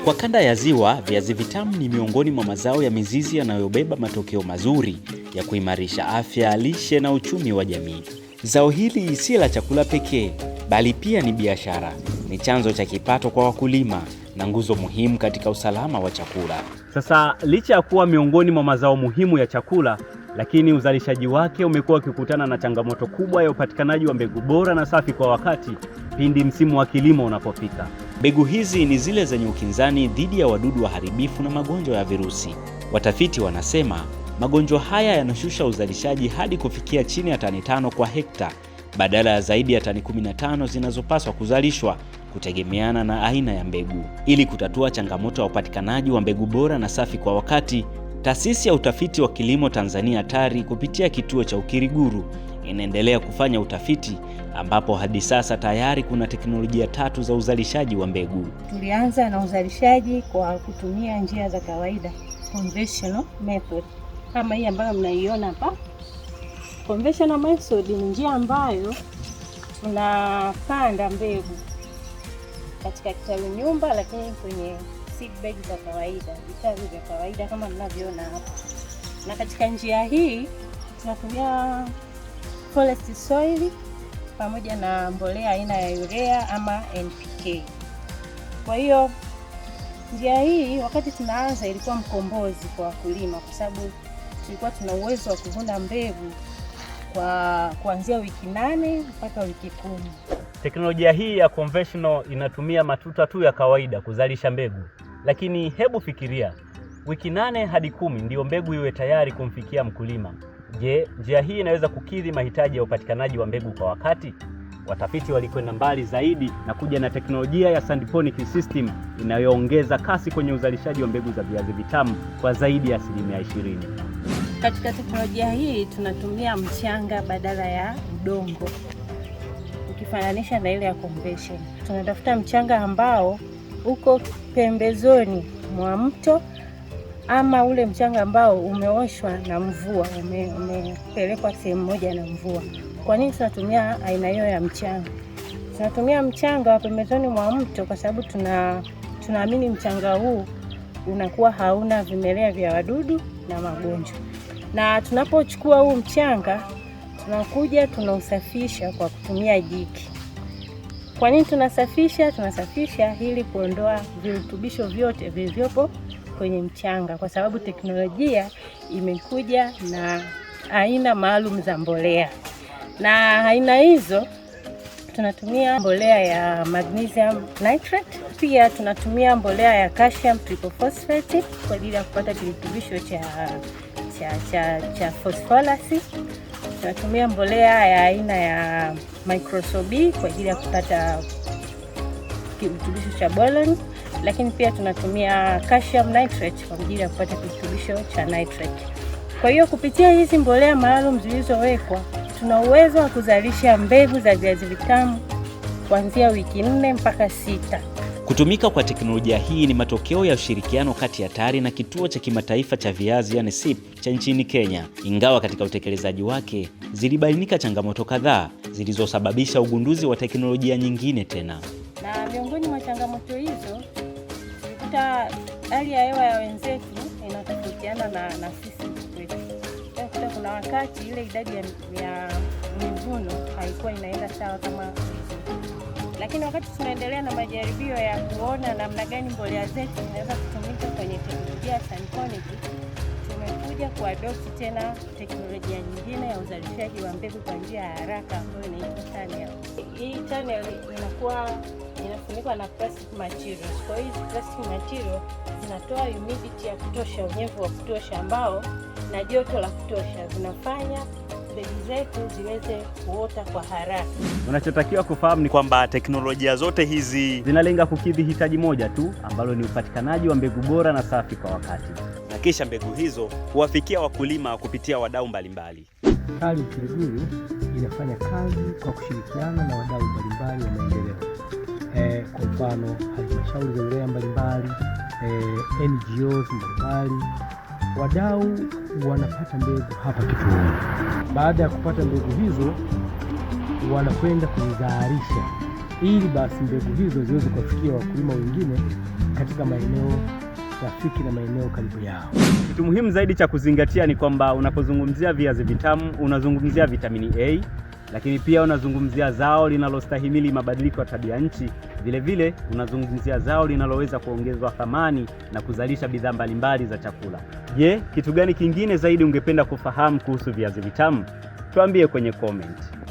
Kwa kanda ya Ziwa, viazi vitamu ni miongoni mwa mazao ya mizizi yanayobeba matokeo mazuri ya kuimarisha afya, lishe na uchumi wa jamii. Zao hili si la chakula pekee, bali pia ni biashara, ni chanzo cha kipato kwa wakulima na nguzo muhimu katika usalama wa chakula. Sasa licha ya kuwa miongoni mwa mazao muhimu ya chakula, lakini uzalishaji wake umekuwa ukikutana na changamoto kubwa ya upatikanaji wa mbegu bora na safi kwa wakati pindi msimu wa kilimo unapofika. Mbegu hizi ni zile zenye ukinzani dhidi ya wadudu waharibifu na magonjwa ya virusi. Watafiti wanasema magonjwa haya yanashusha uzalishaji hadi kufikia chini ya tani 5 kwa hekta badala ya zaidi ya tani 15 zinazopaswa kuzalishwa kutegemeana na aina ya mbegu. Ili kutatua changamoto ya upatikanaji wa mbegu bora na safi kwa wakati, Taasisi ya Utafiti wa Kilimo Tanzania TARI kupitia kituo cha Ukiriguru inaendelea kufanya utafiti ambapo hadi sasa tayari kuna teknolojia 3 za uzalishaji wa mbegu. Tulianza na uzalishaji kwa kutumia njia za kawaida, conventional method, kama hii ambayo mnaiona hapa. Conventional method ni njia ambayo tunapanda mbegu katika kitalu nyumba, lakini kwenye seed bed za kawaida, vitalu vya kawaida kama mnavyoona hapa. Na katika njia hii tunatumia forest soil pamoja na mbolea aina ya urea ama NPK. Kwa hiyo njia hii wakati tunaanza ilikuwa mkombozi kwa wakulima, kwa sababu tulikuwa tuna uwezo wa kuvuna mbegu kwa kuanzia wiki 8 mpaka wiki 10. Teknolojia hii ya conventional inatumia matuta tu ya kawaida kuzalisha mbegu, lakini hebu fikiria, wiki 8 hadi 10 ndio mbegu iwe tayari kumfikia mkulima. Je, njia hii inaweza kukidhi mahitaji ya upatikanaji wa mbegu kwa wakati? Watafiti walikwenda mbali zaidi na kuja na teknolojia ya Sandponic system inayoongeza kasi kwenye uzalishaji wa mbegu za viazi vitamu kwa zaidi ya 20%. Katika teknolojia hii tunatumia mchanga badala ya udongo, ukifananisha na ile ya convention. Tunatafuta mchanga ambao uko pembezoni mwa mto ama ule mchanga ambao umeoshwa na mvua, umepelekwa sehemu moja na mvua. Kwa nini tunatumia aina hiyo ya mchanga? Tunatumia mchanga wa pembezoni mwa mto kwa sababu tunaamini mchanga huu unakuwa hauna vimelea vya wadudu na magonjwa. Na tunapochukua huu mchanga tunakuja tunausafisha kwa kutumia jiki. Kwa nini tunasafisha? Tunasafisha ili kuondoa virutubisho vyote vilivyopo kwenye mchanga, kwa sababu teknolojia imekuja na aina maalum za mbolea. Na aina hizo tunatumia mbolea ya magnesium nitrate, pia tunatumia mbolea ya calcium tripophosphate kwa ajili ya kupata kirutubisho cha phosphorus. Tunatumia mbolea ya aina ya microsobi kwa ajili ya kupata kirutubisho cha boron, lakini pia tunatumia calcium nitrate kwa ajili ya kupata kirutubisho cha nitrate. Kwa hiyo kupitia hizi mbolea maalum zilizowekwa, tuna uwezo wa kuzalisha mbegu za viazi vitamu kuanzia wiki 4 mpaka 6. Kutumika kwa teknolojia hii ni matokeo ya ushirikiano kati ya TARI na Kituo cha Kimataifa cha Viazi yani CIP cha nchini Kenya. Ingawa katika utekelezaji wake zilibainika changamoto kadhaa zilizosababisha ugunduzi wa teknolojia nyingine tena. Na miongoni mwa changamoto hizo tulikuta hali ya hewa ya wenzetu inatofautiana na sisi kwetu. Kwa kuna wakati ile idadi ya mivuno haikuwa inaenda sawa kama. Lakini wakati tunaendelea na majaribio ya kuona namna gani mbolea zetu zinaweza kutumika kwenye teknolojia ya Sandponic, tumekuja kuadopt tena teknolojia nyingine ya uzalishaji wa mbegu kwa njia ya haraka ambayo inaitwa tunnel. Hii tunnel inakuwa inafunikwa na plastic materials. Kwa hiyo hizi plastic material zinatoa humidity ya kutosha, unyevu wa kutosha ambao na joto la kutosha, zinafanya mbegu zetu ziweze kuota kwa haraka. Unachotakiwa kufahamu ni kwamba teknolojia zote hizi zinalenga kukidhi hitaji moja tu ambalo ni upatikanaji wa mbegu bora na safi kwa wakati, na kisha mbegu hizo huwafikia wakulima kupitia wadau mbalimbali. TARI Ukiriguru inafanya kazi kwa kushirikiana na wadau mbalimbali wa maendeleo. Kwa mfano halmashauri za wilaya mbalimbali, NGOs mbalimbali. Wadau wanapata mbegu hapa kituoni. Baada ya kupata mbegu hizo, wanakwenda kuzizalisha ili basi mbegu hizo ziweze kuwafikia wakulima wengine katika maeneo rafiki na maeneo karibu yao. Kitu muhimu zaidi cha kuzingatia ni kwamba unapozungumzia viazi vitamu unazungumzia vitamini A, lakini pia unazungumzia zao linalostahimili mabadiliko ya tabia nchi. Vile vile unazungumzia zao linaloweza kuongezwa thamani na kuzalisha bidhaa mbalimbali za chakula. Je, kitu gani kingine zaidi ungependa kufahamu kuhusu viazi vitamu? Tuambie kwenye comment.